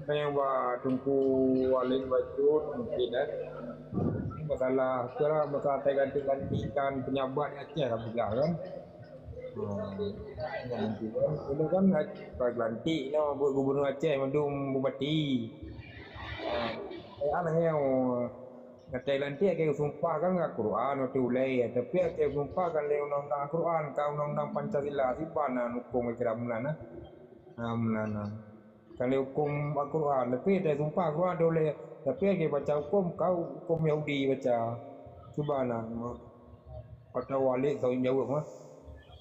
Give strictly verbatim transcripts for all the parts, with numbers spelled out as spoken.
Nyang ba Teungku Walid bacut mungkin, eh. Masalah, masalah teuganti-gantikan pejabat di Aceh lah peugah kan. Hmm. Itu kan, eh, lantik nyoe buet gubernur Aceh mandum bupati. Ah, eh, aneh nyoe. Gata lantik akai sumpah kan ngon Al-Quran watèe ulèe, tapi akai sumpah kan lé undang-undang Al-Quran, ka undang-undang Pancasila siban na huköm kira meunan na. Ha, meunan na. Ka lé huköm Al-Quran, tapi akai sumpah Al-Quran watèe ulèe, tapi akai baca huköm, ka huköm Yahudi baca. Cuba na. Atau Walid tau jaweueb mah.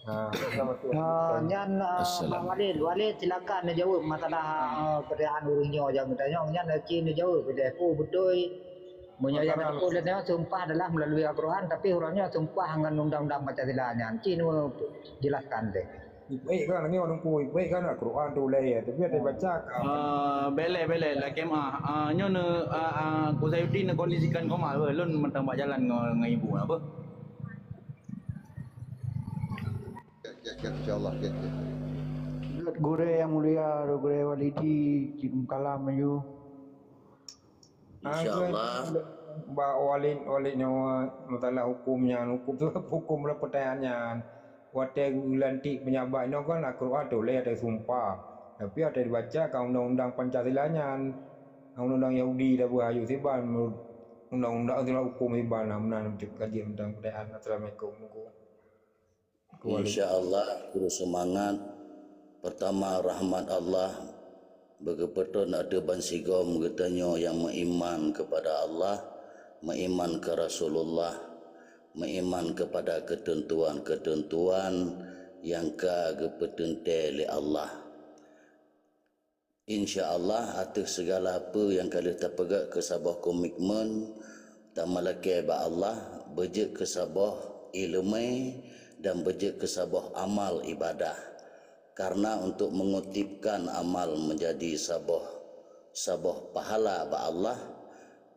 Ha, sama tu. Ha, nyan, ah, Assalam. Bang Walid, Walid silakan neujaweueb masalah, ah, pertanyaan ureueng nyoe nyang geutanyong nyan, ci neujaweueb deh. Oh, beutôi. Meunyoe nyang Masalah beutôi nyoe sumpah adalah melalui Al-Quran, tapi ureueng nyoe sumpah ngon undang-undang Pancasila nyan. Ci neu jelaskan deh. Baik kan, ni orang pun baik kan Al-Quran tu ulèe, tapi ada baca kan. Ah, beleh, beleh, lakèe meu'ah. Ah, nyoe neu, ah, ah, Ku Zainuddin neukondisikan koma, lôn mantong bak jalan ngon, ngon ibu, apa? Oke, oke, oke, insyaallah, oke, oke. Gurèe nyang mulia, Gurèe Walidi, cit meukalam laju. Insya Allah. Bak Walid, Walid nyoe masalah huköm nyan, huköm tu huköm dalam pertanyaan nyan. Watèe geulantik pejabat nyoe kan Al-Quran tuléh ateueh sumpah. Tapi watèe dibaca ka undang-undang Pancasila nyan. Undang-undang Yahudi dah beuhayu siban, undang-undang tu lah huköm siban lah meunan kaji tentang pertanyaan. Assalamualaikum. Insya Allah, terus semangat. Pertama, rahmat Allah beugeupeutrön ateueh bansigom geutanyoe nyang meuiman keupada Allah, meuiman keu Rasulullah, meuiman keupada keuteuntuan-keuteuntuan nyang ka geupeuteuntèe lé Allah. Insya Allah, ateueh sigala peue nyang ka lheueh tapeugöt keu saboh komitmen, tameulakèe bak Allah, beujeuet keu saboh iéleumé dan beujeuet keu saboh amal ibadah. Karena untuk mengutipkan amal menjadi saboh, saboh pahala bak Allah,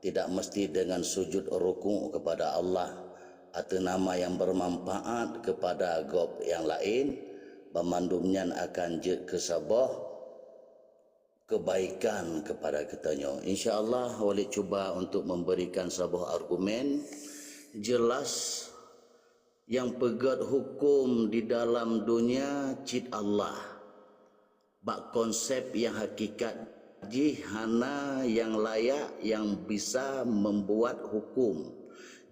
tidak mesti dengan sujud ruku' kepada Allah atau nama yang bermanfaat kepada gob nyang laén, banmandum nyan akan jeuet keu saboh kebaikan kepada geutanyoe. Insya Allah, ulôn cuba untuk memberikan saboh argumen jelas nyang peugöt huköm di dalam dunia cit Allah. Bak konsep nyang hakikat jih hana nyang layak nyang bisa membuat huköm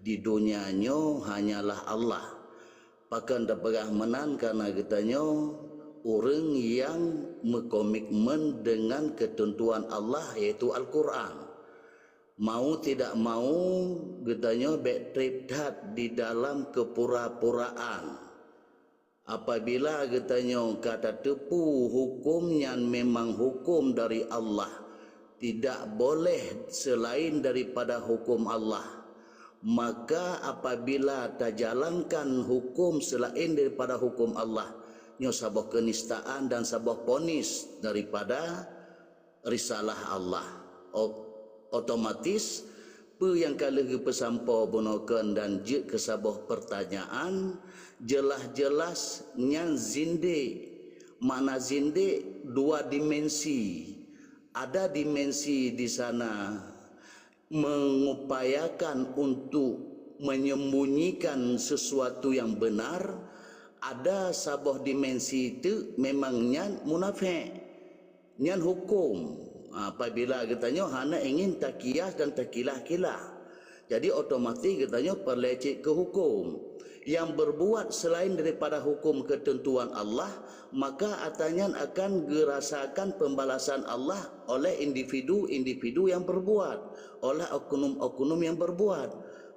di dunia nyoe hanyalah Allah. Pakon tapeugah meunan? Karena geutanyoe ureuëng nyang meukomitmen dengan keuteuntuan Allah, yaitu Al-Quran. Mau tidak mau, geutanyoe bék treb that di dalam keupura-puraan. Apabila geutanyoe ka tateupeue huköm nyan memang huköm dari Allah, tidak boleh selain daripada huköm Allah, maka apabila tajalankan huköm selain daripada huköm Allah, nyoe saboh keunistaan dan saboh ponis daripada risalah Allah. O-, otomatis, peue nyang ka lheueh geupeusampoe bunoe kon dan jeuet keu saboh peurtanyaan, jeulaih-jeulaih nyan zindik. Makna zindik, dua dimensi. Ada dimensi di sana mengupayakan untuk menyembunyikan sesuatu yang benar, ada saboh dimensi teuk memang nyan munafék. Nyan huköm. Apabila geutanyoe hana ingin takias dan takilah-kilah, jadi otomatis geutanyoe peureulée cit keu huköm. Nyang berbuat selain daripada huköm keuteuntuan Allah, maka ata nyan akan geurasakan pembalasan Allah oleh individu-individu nyang berbuat, oleh oknum-oknum nyang berbuat.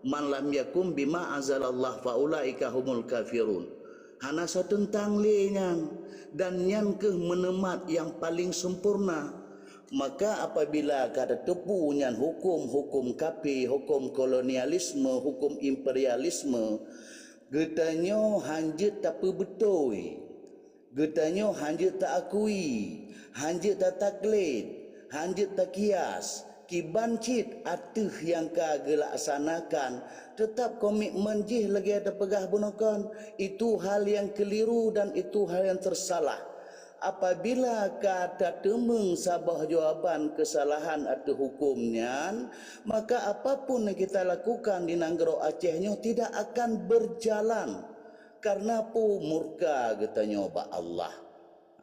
"Man lam yakum bima anzalallah fa ulaika humul kafirun." Hana soe teuntang lé nyan, dan nyan kheueh meuneumat nyang paleng sempurna. Maka apabila ka tateupeue nyan huköm-huköm kafé, huköm kolonialisme, huköm imperialisme, geutanyoe hanjeuet tapeubeutôi. Geutanyoe hanjeuet taakui, hanjeuet tataklid, hanjeuet takias, kiban cit ateueh nyang ka geulaksanakan, teutab komitmen jih lagée tapeugah bunoe kon, itu hal nyang keuliru dan itu hal nyang teusalah. Apabila ka tateumeung saboh jawaban keusalahan ateueh huköm nyan, maka apapun nyang kita lakukan di nanggroe Aceh nyoe tidak akan berjalan, karena peue? Murka geutanyoe bak Allah.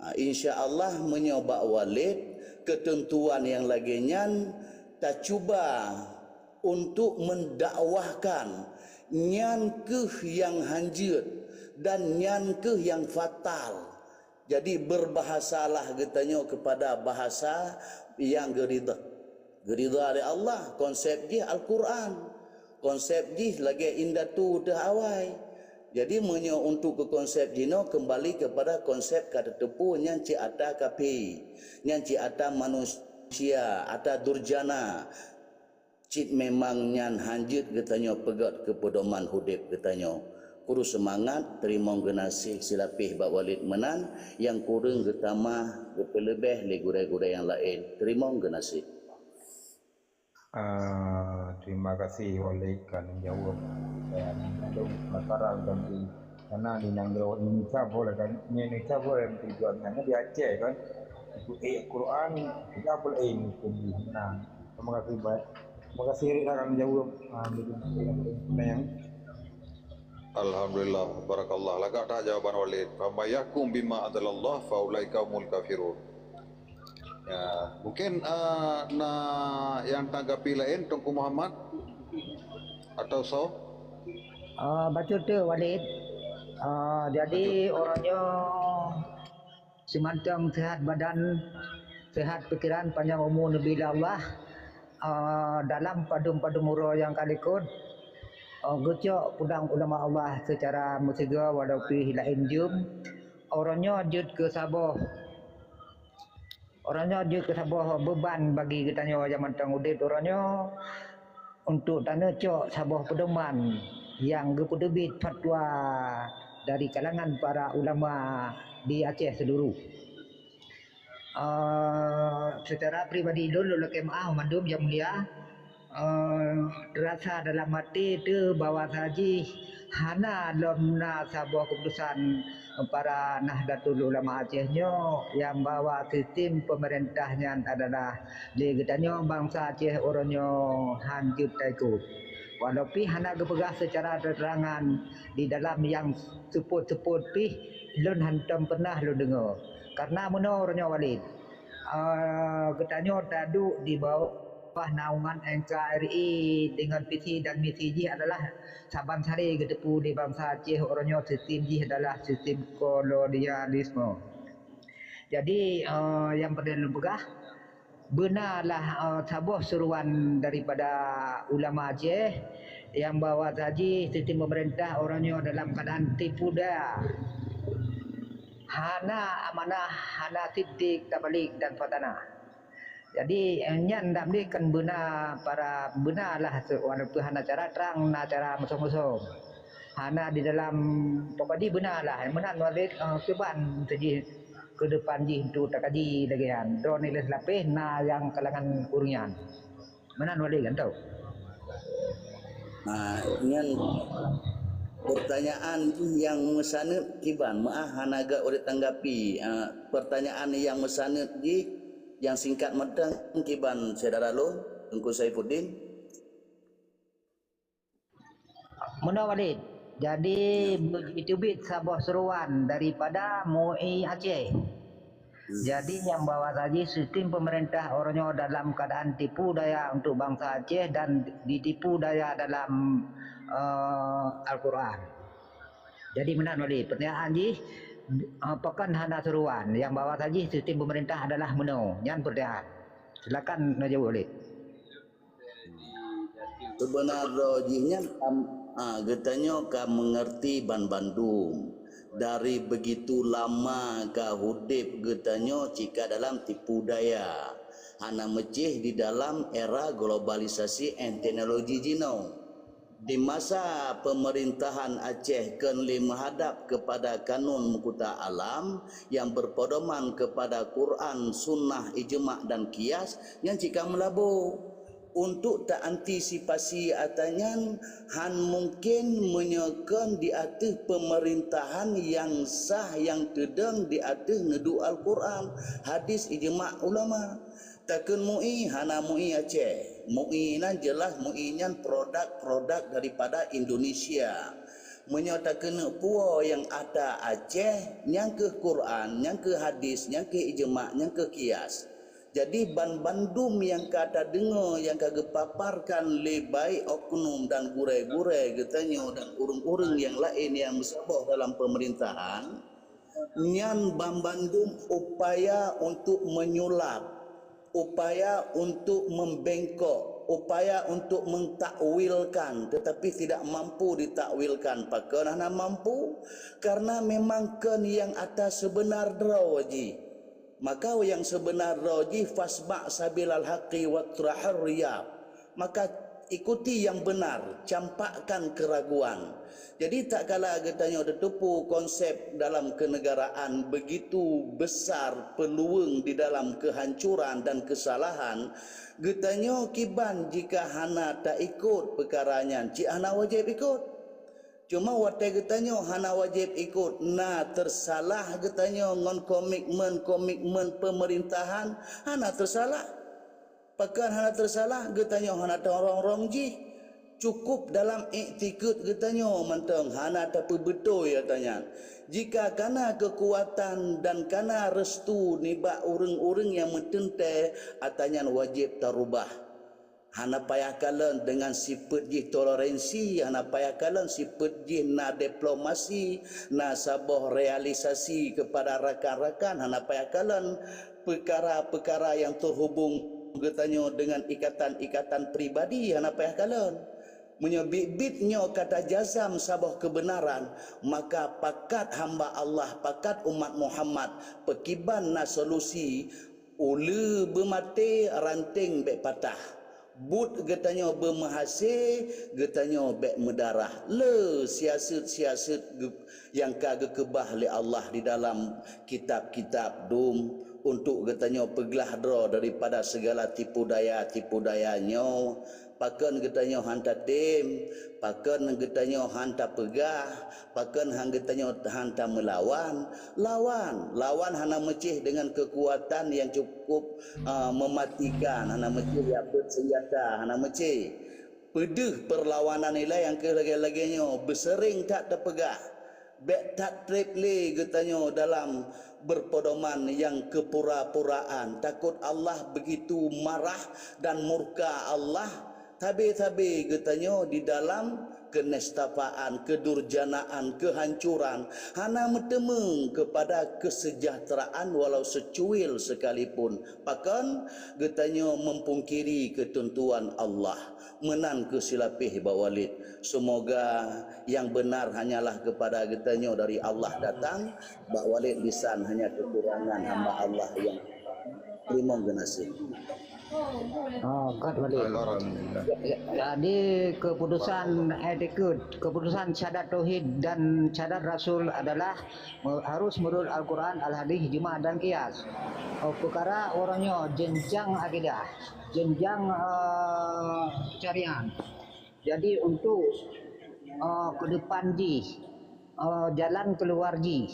Ha, insya Allah, meunyoe bak Walid, keuteuntuan nyang lagée nyan tacuba untuk mendakwahkan, nyan keuh nyang hanjeuet dan nyan keuh nyang fatal. Jadi, berbahasalah geutanyoe kepada bahasa nyang geuridha, geuridha lé Allah. Konsep jih Al-Quran. Konsep jih lagée indatu teuh awai. Jadi, meunyoe untuk keu konsep jinoe, keumbali keupada konsep ka teuteupeue, nyan cit ata kafé, nyan cit ata manusia, ata durjana. Cit memang nyan hanjeuet geutanyoe peugét keu peudoman udeb geutanyoe. Kuru seumangat, teurimong geunaséh silapéh bak Walid meunan, nyang kureueng geutamah geupeuleubeh lé gurée-gurée nyang laén. Teurimong geunaséh. Ah, terima kasih Walid ka neujaweueb. Eh, mandum masyarakat dan di sana di nanggroe Indonesia boleh kan, Indonesia boleh tujuan sana di Aceh kan. Untuk ayat Quran, kita boleh hukum di sana. Terima kasih banyak. Terima kasih Rik, ka neujaweueb. Ah, yang Alhamdulillah, barakallah. Lagak that jawaban Walid. Faman yahkum bima anzalallah faulaika humul kafirun. Ya, mungkin uh, na yang tanggapi lain Teungku Muhammad atau so? Uh, bacut tu Walid. Uh, jadi orang nyoe simantong sehat badan, sehat pikiran, panjang umu neubri lé Allah. Uh, dalam padum-padum uroe nyang ka likot, uh, geucok peudong ulama Allah seucara meusigoe walau pih laén jeuem. Uroe nyoe jeuet keu saboh Uroe nyoe jeuet keu saboh beuban bagi geutanyoe nyang mantong udeb uroe nyoe, untuk taneucok saboh peudoman nyang geupeuteubiet fatwa dari kalangan para ulama di Aceh seuluruh. Uh, secara pribadi lôn, lôn lakée meu'ah mandum nyang mulia, uh, rasa dalam até teuh bahwa sajih hana lom na saboh keuputusan para Nahdlatul Ulama Aceh nyoe nyang bahwa sistem peumeurintah nyan adalah lé geutanyoe bansa Aceh uroe nyoe hanjeuet taikot. Walau pih hana geupeugah seucara teurangan di dalam nyang seupôt-seupôt pih lôn hantom peunah lôn deungoe. Karna meunoe uroe nyoe Walid, uh, geutanyoe taduek di bawah naungan N K R I deungon visi dan misi jih adalah saban sare geuteupeue di bansa Aceh uroe nyoe sistem jih adalah sistem kolonialisme. Jadi uh, nyang peureulée lôn peugah, beuna lah uh, saboh suruan daripada ulama Aceh nyang bahwa saji sistem peumeurintah uroe nyoe dalam keuadaan tipu daya. Hana amanah, hana siddiq, tabalik dan fatanah. Jadi nyan dak meunan kan beuna para beuna lah walaupun hana cara trang na cara musom-musom. Hana di dalam pokok jih beuna lah meunan Walid uh, kiban teuji keudepan jih untuk takaji lagée nyan. Droeneuh lheueh lapéh na nyang kalangan ureuëng nyan. Meunan Walid kan tau. Ha, nyan pertanyaan jih nyang meusaneut kiban meuah hana gak ureuëng tanggapi. Ha, pertanyaan nyang meusaneut jih nyang singkat mantong kiban syedara lôn Teungku Saifuddin. Meunoe Walid, jadi beujiteubiet saboh seruan daripada MUI Aceh. Jadi nyang bahwa saji sistem pemerintah uroe nyoe dalam keadaan tipu daya untuk bangsa Aceh dan ditipu daya dalam uh, Al-Quran. Jadi meunan Walid, pertanyaan jih uh, pakon hana seruan yang bahwa saji sistem pemerintah adalah meunoe. Nyan pertanyaan. Silakan neujaweueb Walid. Seubeuna droe jih nyan ha, geutanyoe ka meungeurti ban bandum. Dari beugitu lama ka udeb geutanyoe cit ka dalam tipu daya, hana meucéh di dalam era globalisasi and teknologi jinoe. Di masa pemerintahan Aceh keu lheueh meuhadab keupada kanun meukuta alam nyang berpedoman keupada Quran, Sunnah, Ijma dan Kias nyang cit ka meulabô. Untuk ta antisipasi ata nyan, han mungken meunyoe kon di ateueh peumerintahan nyang sah nyang teudong di ateueh neuduek Al-Quran, hadis, ijma ulama. Takheun MUI, hana MUI Aceh. MUI nyan jeulaih MUI nyan produk-produk daripada Indonesia. Meunyoe takeuneuk puwoe nyang ata Aceh, nyang keuh Quran, nyang keuh hadis, nyang keuh ijma, nyang keuh kias. Jadi, ban bandum nyang ka tadeungoe nyang ka geupaparkan lé baik oknum dan gurée-gurée geutanyoe dan ureuëng-ureuëng nyang laén nyang meusaboh dalam peumerintahan, nyan ban bandum upaya untuk menyulap, upaya untuk membengkok, upaya untuk mentakwilkan, tetapi tidak mampu ditakwilkan. Pakon hana mampu? Karena memang kon nyang ata seubeuna droe jih. Maka nyang seubeuna droe jih, fasba' sabilal haqqi watrahur riyab. Maka ikuti yang benar, campakkan keraguan. Jadi, tak kala geutanyoe teuteupeue konsep dalam kenegaraan begitu besar peluang di dalam kehancuran dan kesalahan, geutanyoe kiban jika hana taikot peukara nyan, cit hana wajéb ikot. Cuma watée geutanyoe hana wajéb ikot, na teusalah geutanyoe ngon komitmen-komitmen peumerintahan, hana teusalah. Pakon hana teusalah? Geutanyoe hana tarong-rong jih. Cukup dalam iktikeuet geutanyoe mantong, hana tapeubeutôi ata nyan. Jika kana keukuatan dan kana restu nibak ureuëng-ureuëng nyang meuteuntée, ata nyan wajéb tarubah. Hana payah kalon deungon sifeuet jih toleransi, hana payah kalon sifeuet jih na diplomasi, na saboh realisasi keupada rakan-rakan, hana payah kalon peukara-peukara nyang teuhubong geutanyoe deungon ikatan-ikatan pribadi, hana payah kalon. Meunyoe biet-biet nyoe ka tajazam saboh keubeunaran, maka pakat hamba Allah, pakat umat Muhammad, peukiban na solusi, uleue beumaté, ranténg bék patah. Buet geutanyoe beumeuhasé, geutanyoe bék meudarah. Le siaseuet-siaseuet geu-, nyang ka geukeubah lé Allah di dalam kitab-kitab dum untuk geutanyoe peuglah droe daripada sigala tipu daya-tipu daya nyoe. Pakon geutanyoe han tatem, pakon geutanyoe han tapeugah, pakon han geutanyoe han tameulawan. Lawan, lawan hana meucéh deungon keukuatan nyang cukup, a, meumatikan, hana meucéh jak beuet seunjata, hana meucéh. Peudeuh peurlawanan ilée nyang keuh lagée-lagée nyoe, beuseuréng that tapeugah. Bék that treb lé geutanyoe dalam beurpeudoman nyang keupura-puraan. Takot Allah begitu marah dan murka Allah, sabe-sabe geutanyoe di dalam keunistafaan, keudurjanaan, keuhancuran, hana meuteumeung keupada keuseujahteuraan walau seucuil sekalipun. Pakon geutanyoe meupungkiri keuteuntuan Allah. Meunan keuh silapéh Bak Walid. Seumoga nyang beunar hanyalah keupada geutanyoe dari Allah datang, Bak Walid bisan hanya keukurangan hamba Allah nyang teurimong geunaséh. Oh, Bak Walid. Alhamdulillah. Ya, ya, jadi keputusan etikut, keputusan syahadat tauhid dan syahadat rasul adalah me-, harus menurut Al-Quran, Al-Hadis, ijma dan kias. Oh, peukara uroe nyoe jenjang akidah, jenjang, eh, syariat. Jadi untuk, eh, ke depan jih, eh, jalan keluar jih,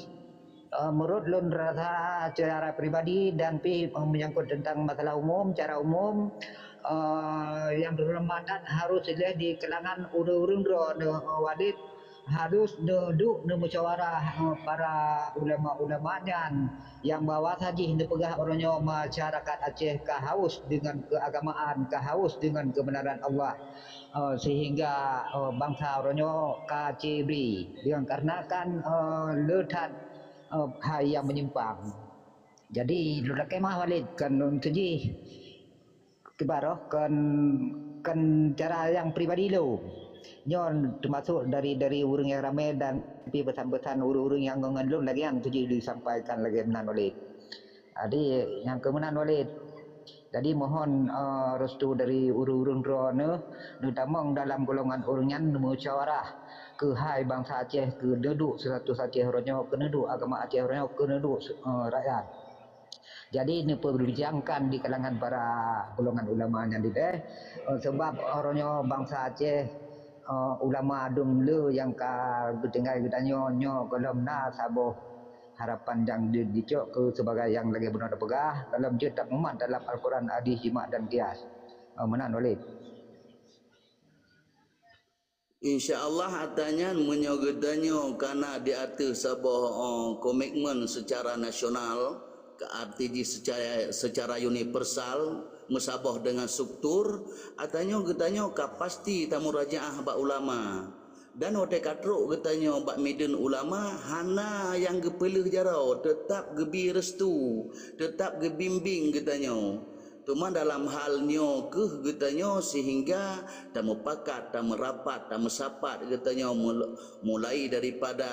eh, menurut lôn rasa secara pribadi dan pih, eh, menyangkut tentang masalah umum, secara umum, eh, yang berhormatan harus dileh di kalangan ureuëng-ureuëng droe, eh, Walid, harus duduk neumusyawarah, eh, para ulama-ulama nyan nyang bahwa sajih neupeugah uroe nyoe masyarakat Aceh ka haus deungon keuagamaan, ka haus deungon keubeunaran Allah, eh, sehingga, eh, bansa uroe nyoe ka cebri deungon karena kan, eh, le that, eh, hai nyang menyimpang. Jadi, lôn lakée meu'ah Walid kan lôn tujih. Kiban roh kon, kon cara nyang pribadi lôn. Nyoe teumasok dari, dari ureuëng nyang ramé dan pih peusan-peusan ureuëng-ureuëng nyang ngon lôn lagée nyan tujih disampaikan lagée meunan Walid. Jadi, nyang keu meunan Walid. Jadi, mohon, eh, restu dari ureuëng-ureuëng droeneuh neutamong dalam golongan ureuëng nyan neumusyawarah keuhai bansa Aceh, keu neuduek seusatus Aceh uroe nyoe, keu neuduek agama Aceh uroe nyoe, keu neuduek, eh, rakyat. Jadi neupeubincangkan di kalangan para golongan ulama nyan dilée, eh, sebab uroe nyoe bansa Aceh, eh, ulama dum le nyang ka geutinggai geutanyoe nyoe gohlom na saboh harapan nyang di-, dicok keu sebagai nyang lagée bunoe teupeugah, gohlom jeuet tapeugah dalam Al-Quran, hadis, ijma dan qiyas. Eh, meunan Walid. Insya Allah, ata nyan meunyoe geutanyoe kana di ateueh saboh, eh, komitmen secara nasional, ka arti jih secara, secara universal, meusaboh dengan struktur, ata nyoe geutanyoe ka pasti tamurajaah bak ulama. Dan watée ka trok geutanyoe bak mideuen ulama, hana nyang geupeuleueh jaroe, teutab geubi restu, teutab geubimbéng geutanyoe. Teuma dalam hal nyoe kheueh geutanyoe sehingga tameupakat, tameurapat, tameusapat geutanyoe mul-, mulai daripada,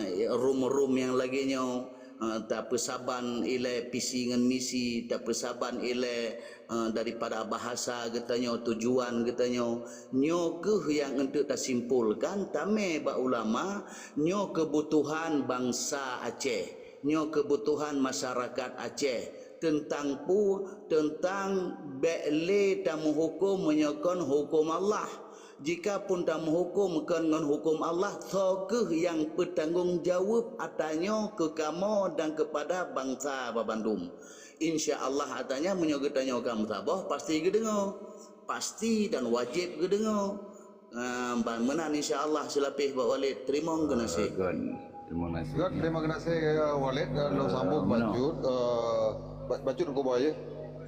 eh, rum-rum nyang lagée nyoe, eh, tapeusaban ilée visi ngon misi, tapeusaban ilée, eh, daripada bahasa geutanyoe, tujuan geutanyoe. Nyoe kheueh nyang eunteuk tasimpolkan tamé bak ulama, nyoe keubutuhan bansa Aceh. Nyoe keubutuhan masyarakat Aceh. Teuntang peue? Teuntang bék lé tameuhuköm meunyoe kon huköm Allah. Jika pun tameuhuköm kon ngon huköm Allah, soe kheueh nyang peutanggong jaweueb ata nyoe keu kamoe dan keupada bansa babandum? Insya Allah, ata nyan meunyoe geutanyoe ka meusaboh, pasti geudeungoe. Pasti dan wajéb geudeungoe. Ah, ban meunan, insya Allah, seulapéh bak Walid. Teurimong geunaséh. Good. Terima kasih. Good, terima kasih, eh, Walid. Dan uh, sambung uh, bacut, uh, bacut ke buaya.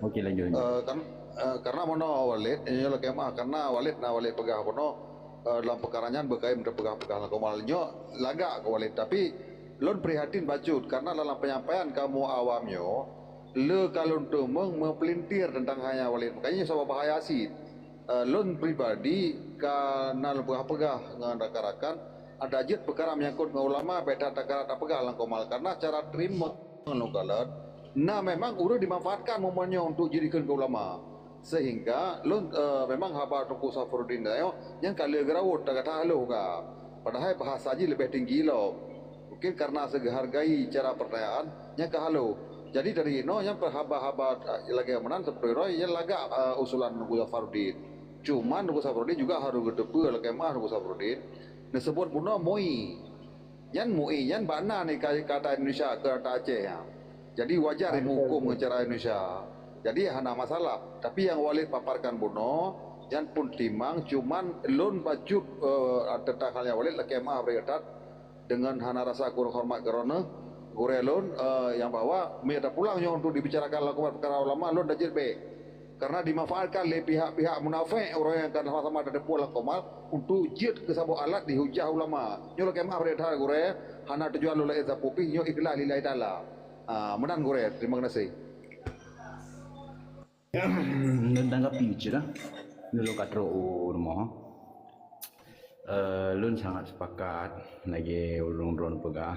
Okey, lanjut. lanjut. Uh, kan, uh, karena mana Walid, ini lagi mah, karena Walid, nah Walid pegang apa no, uh, dalam perkara nyan berkait dengan pegang-pegang lakomal nyo, lagak ke Walid. Tapi, lon prihatin bacut, karena dalam penyampaian kamu awam nyo, le kalon tumeng mempelintir tentang hanya Walid. Makanya, sama bahaya sih. Uh, lôn pribadi ka na lôn peugah-peugah ngon rakan-rakan, ada jeuet peukara menyangkut ngon ulama, bèk that takarat tapeugah lam komal, karena cara teurimong lôn kalon na memang ureuëng dimanfaatkan momen nyoe untuk jeuet ikheun keu ulama. Sehingga lôn uh, memang haba Teungku Safruddin nyoe nyan ka lheueh geurawot, ka that haloh ka. Padahai bahasa jih leubeh tinggi lom. Mungkin karena seugehargai cara pertanyaan nyang ka haloh. Jadi dari inoe nyang haba-haba lagèe meunan seperti roy nyang lagak uh, usulan Teungku Safarudin. Cuma Teungku Safarudin juga harus geuteupeue lagèe meuah Teungku Safarudin. Neuseubut bunoe MUI. Nyan MUI nyan bak na ni kata Indonesia keu kata Aceh. Jadi wajar ilmu hukum ngon cara Indonesia. Jadi hana masalah. Tapi nyang Walid paparkan bunoe nyan pun timang, cuman lôn bacut uh, tentang hal nyang Walid lagèe meuah bri that dengan hana rasa kurang hormat keronoe gurèe lôn uh, nyang bahwa meunyoe tapulang nyoe untuk dibicarakan lam komal peukara ulama lôn dah jeuet bèk. Karena dimanfaatkan lé pihak-pihak munafék ureuëng nyang ka sama-sama tateupeue lam komal untuk jeuet keu saboh alat dihujah ulama. Nyoe lagèe meuah bri that gurèe, hana tujuan lôn laén sapeue pih, nyoe ikhlas lillahi taala. Ah, meunan gurèe, terima kasih. Lôn tanggapi cit lah. Lôn ka trok u rumoh. Uh, lôn sangat sepakat lagèe ureuëng droen peugah.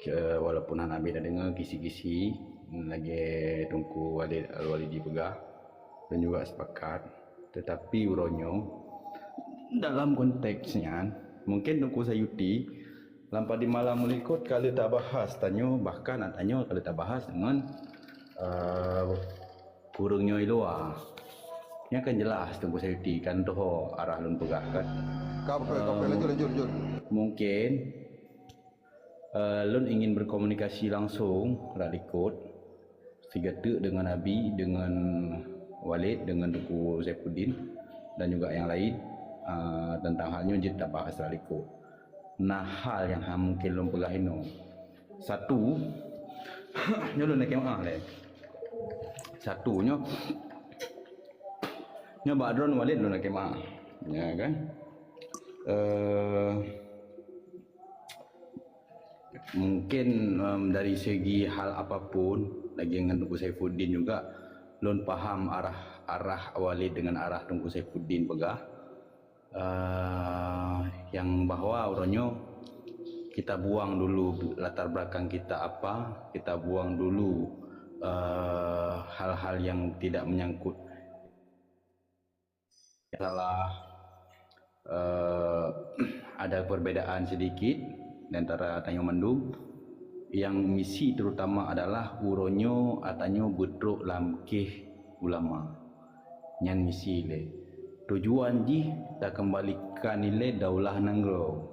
Uh, walaupun hana beda deungoe kisi-kisi lagèe Teungku Walid Al-Walidi peugah, lôn juga sepakat. Tetapi uroe nyoe dalam konteks nyan, mungkin Teungku Sayuti lam padi malam meulikot ka lheueh tabahas tanyoe, bahkan tanyoe ka lheueh tabahas deungon uh, Kureueng nyoe i luwa. Nyan kan jeulaih Teungku Sayuti kan toho arah lôn peugah kan. Ka beutôi, ka beutôi. Lanjut, lanjut, lanjut. Mungkin uh, lôn ingin berkomunikasi langsung rak likot sigateuk dengan Abi, dengan Walid, dengan Teungku Saifuddin dan juga yang lain uh, tentang hal nyoe jeuet tabahas rak likot. Nah hal yang ha mungkin lôn peugah inoe. Satu, nyoe lôn lakèe meu'ah lé. Satu nyoe, nyoe bak droen Walid lôn lakèe meu'ah. Ya kan? Uh, mungkin um, dari segi hal apapun lagi dengan Teungku Saifuddin juga lôn paham arah arah Walid dengan arah Teungku Saifuddin peugah. Uh, yang bahwa uroe nyoe kita buang dulu latar belakang kita apa, kita buang dulu uh, hal-hal yang tidak menyangkut salah uh, ada perbedaan sedikit di antara tanyoe mandum. Nyang misi terutama adalah uroe nyoe ata nyoe beutrok lam kéh ulama. Nyan misi lé. Tujuan jih takeumbalikan ilée daulah nanggroe.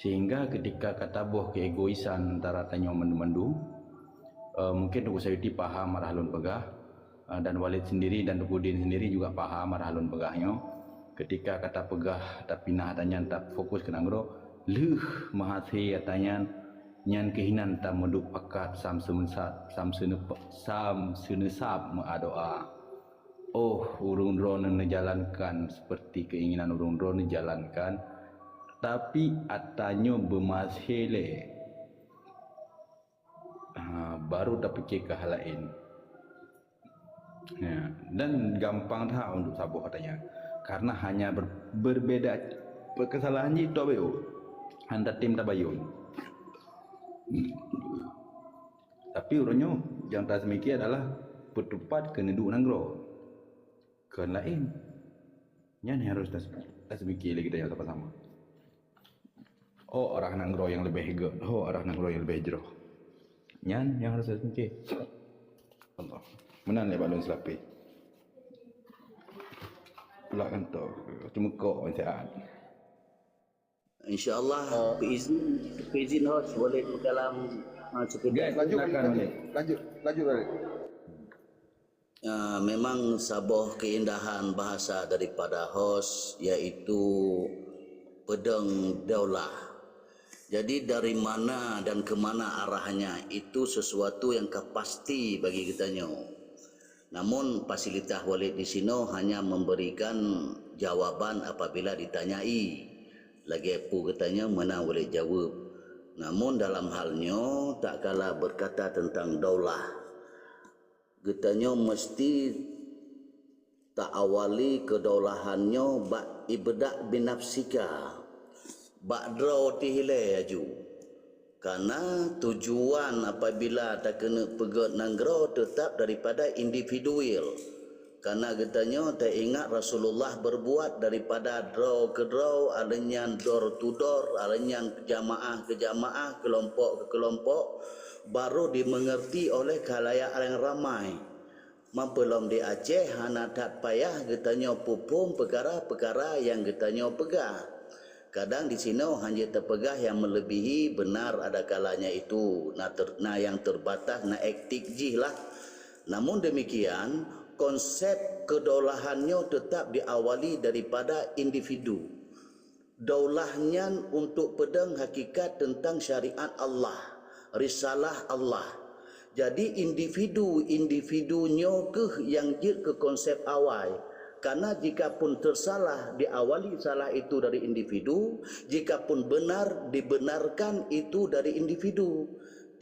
Sehingga ketika ka taboh keegoisan antara tanyoe mandum-mandum, eh, mungkin Teungku Sayuti paham arah lôn peugah, eh, dan Walid sendiri dan Teungku Din sendiri juga paham arah lôn peugah nyoe. Ketika ka tapeugah, tapinah ata nyan, tafokus keu nanggroe, lheueh meuhasé ata nyan, nyan keuh inan tameuduek pakat sam seuneusab, sam seuneusab meudoá. Oh, ureuëng droeneuh neujalankan seperti keinginan ureuëng droeneuh neujalankan, tapi ata nyoe beumahasé lé. Ha, baru tapike keu hal laén. Ya, dan gampang that untuk saboh katanya. Karena hanya ber, berbeda perkesalahan jih tu bayu. Hanta tim tabayun. Tapi uroe nyoe nyang taseumiké adalah peutupat keu neuduek nanggroe. Keu laén. Nyan nyang harôh tas, taseumiké lé geutanyoe sama-sama. Oh, arah nanggroe nyang leubeh gét, oh, arah nanggroe nyang leubeh jroh. Nyan nyang harôh taseumiké. Allah. Meunan lé bak lôn seulapé. Pulak kantor, teumeukok meusaat. Insya Allah, ah, peizin, peizin host boleh berkalam, ah, sekedar. Lanjut, silakan, lanjut, lanjut, lanjut, Walid. Ah, memang saboh keindahan bahasa daripada host, yaitu peudong daulah. Jadi, dari mana dan ke mana arahnya, itu sesuatu yang ka pasti bagi geutanyoe. Namun, fasilitas Walid di sinoe hanya memberikan jawaban apabila ditanyai. Lagée peue geutanyoe meunan Walid jaweueb. Namun, dalam hal nyoe, tak kala berkata tentang daulah, geutanyoe meusti taawali keudaulahan nyoe bak ibda' binafsika, bak droe teuh ilée aju. Karena tujuan apabila takeuneuk peugét nanggroe teutap daripada individual. Karena geutanyoe taingat Rasulullah berbuat daripada droe keu droe, aleuh nyan door to door, aleuh nyan jamaah keu jamaah, keulompok keu keulompok, baru dimengerti oleh khalayak nyang ramai. Meupeulom di Aceh hana that payah geutanyoe peuphom peukara-peukara nyang geutanyoe peugah. Kadang di sinoe hana jeuet tapeugah nyang meuleubihi, benar ada kalanya itu, na ter, na nyang terbatas, na etik jih lah. Namun demikian, konsep kedaulahan nyoe tetap diawali daripada individu. Daulah nyan untuk peudong hakikat teuntang syariat Allah, risalah Allah. Jadi, individu-individu nyoe keuh nyang jeuet keu konsep awai. Karena jikapun teusalah, diawali salah itu dari individu, jikapun benar, dibenarkan itu dari individu.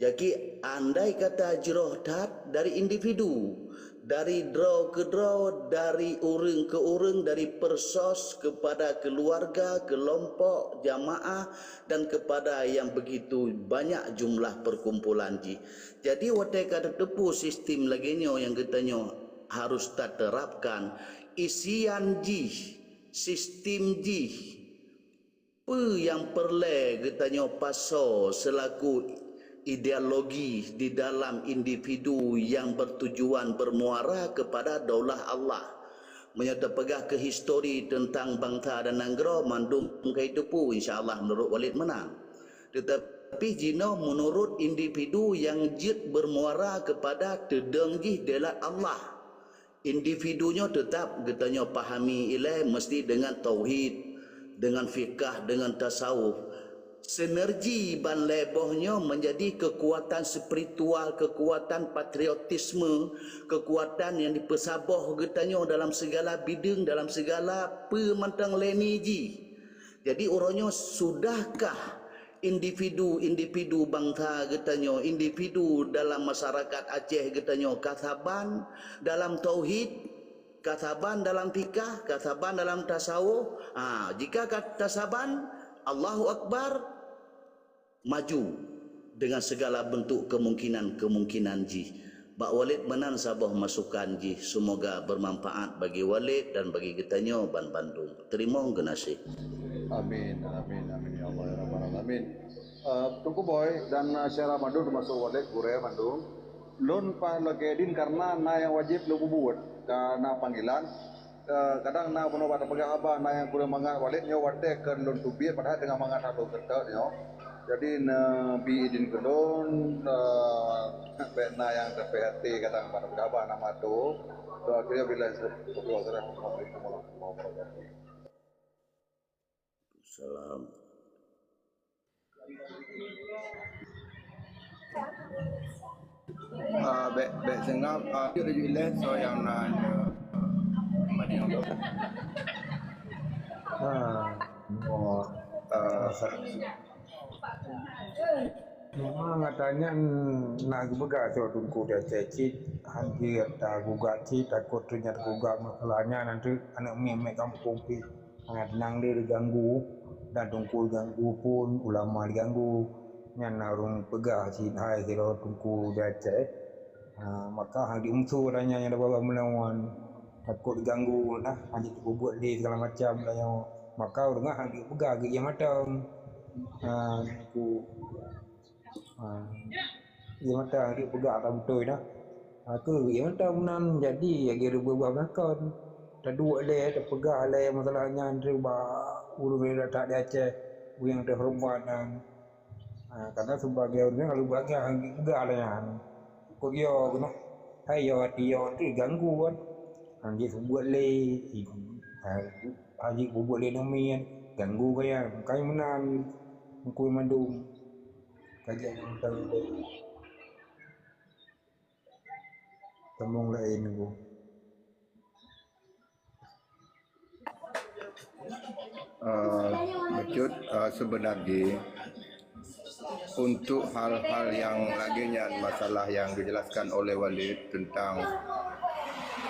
Jadi, andai kata jroh that dari individu, dari droe keu droe, dari ureuëng keu ureuëng, dari persos kepada keluarga, kelompok, jamaah, dan kepada yang begitu banyak jumlah perkumpulan jih. Jadi, watée ka tateupeue sistem lagée nyoe nyang geutanyoe harus taterapkan, isian jih, sistem jih, peue nyang peureulée geutanyoe pasoe seulaku ideologi di dalam individu nyang bertujuan bermuara kepada daulah Allah. Meunyoe tapeugah keu histori teuntang bansa dan nanggroe, mandum ka jiteupeue, insya Allah, meunurot Walid meunan. Teutapi jinoe meunurot individu nyang jeuet bermuara kepada teudong jih daulat Allah. Individu nyoe teutap geutanyoe pahami ilée meusti deungon tauhid, deungon fikah, deungon tasawuf. Sinergi ban lhée boh nyoe meunjadi keukuatan spiritual, keukuatan patriotisme, keukuatan nyang jipeusaboh geutanyoe dalam sigala bideueng, dalam sigala peue mantong lini jih. Jadi, uroe nyoe sudahkah individu-individu bansa geutanyoe, individu dalam masyarakat Aceh geutanyoe ka saban dalam tauhid, ka saban dalam fikah, ka saban dalam tasawuf? Ha, jika ka tasaban, Allahu Akbar, maju dengan segala bentuk kemungkinan-kemungkinan jih. Bak Walid meunan saboh masukan jih, semoga bermanfaat bagi Walid dan bagi geutanyoe ban bandum. Teurimong geunaséh. Amin, amin, amin ya Allah ya Rabbal Alamin. Eh, Teungku Boy dan, eh, syedara mandum, teumasuk Walid, gurée mandum. Lôn paih lagée idin karena na nyang wajéb lôn peubuet, ka na panggilan. Eh, kadang na bunoe bak tapeugah haba, na nyang kureueng mangat Walid nyoe watée keu lôn teubiet, padahai teungoh mangat that lôn keudroe nyoe. Jadi, neubi idin keu lôn, eh, bék na nyang tapeuhati kadang bak tapeugah haba na meuato. Doa keu billahi taufiq wal hidayah. Assalamualaikum warahmatullahi wabarakatuh. Salam. Ah, bék, bék seungab, ah, jeuet, jeuet ilée, soe nyang na, eh, mandi nyoe. Ah, oh. Ah, Memang ata nyan na geupeugah cok Teungku di Aceh cit, han jeuet tagugat cit, takot teunyan tagugat masalah nyan nanti aneuk miet-miet gampông pih hana teunang lé, diganggu, dan Teungku diganggu pun, ulama diganggu. Nyan na ureuëng peugah cit hai sidroe Teungku di Aceh. Ha, maka han jeuet musoh ata nyan nyang dua belas meulawan. Takot diganggu nah, han jeuet tapeubuet lé segala macam ata nyoe. Maka ureuëng nyan han jeuet peugah geuh ie mata. Ha, Teungku. Ha. Ie mata han jeuet peugah ata beutôi nah. Ha, keu ie mata meunan jadi lagée reubeubaih meulakan. Taduek lé, tapeugah lé masalah nyan bak ureuëng nyang that di Aceh, ureuëng nyang teuhoreumat nyan. Ha, karena sebagai ureuëng nyang lalu bak nyan, han jeuet peugah lé nyan. Kok yo keunoe, hai yo até yo tu ganggu kan. Han jeuet peubuet lé, ha, han jeuet peubuet lé aneuk miet, ganggu gaya, makanya meunan Teungku mandum. Ka jeuet nyang teuntée. Sambông laén Teungku. Eh, bacut, eh, sebenarnya untuk hal-hal yang lagée nyan, masalah yang dijelaskan oleh Walid tentang,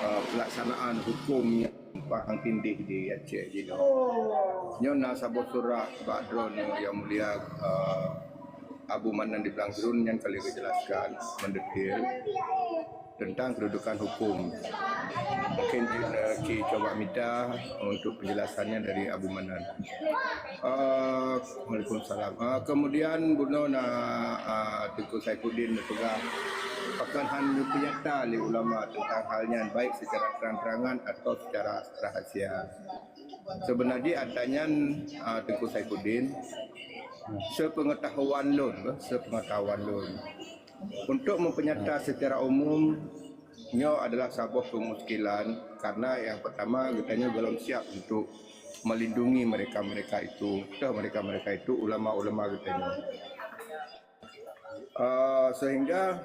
eh, pelaksanaan hukum yang tumpang tindih di Aceh jinoe. Nyoe na saboh surat bak droeneuh Yang Mulia, eh, Abu Manan di Blang Sirun nyang ka lheueh geujelaskan mendetail tentang kedudukan hukum. Mungkin, eh, ci coba mita untuk penjelasannya dari Abu Manan. Eh, Waalaikumsalam. Eh, kemudian bunoe na, eh, Teungku Saifuddin neupeugah, pakon han geupeunyata lé ulama tentang hal nyan, baik secara terang-terangan atau secara rahasia. Sebenarnya ata nyan, ah, Teungku Saifuddin, sepengetahuan lôn, sepengetahuan lôn, untuk mempeunyata secara umum, nyoe adalah saboh peumuskilan, karena yang pertama, geutanyoe belum siap untuk melindungi mereka-mereka itu, toh mereka-mereka itu ulama-ulama geutanyoe. Ah, sehingga,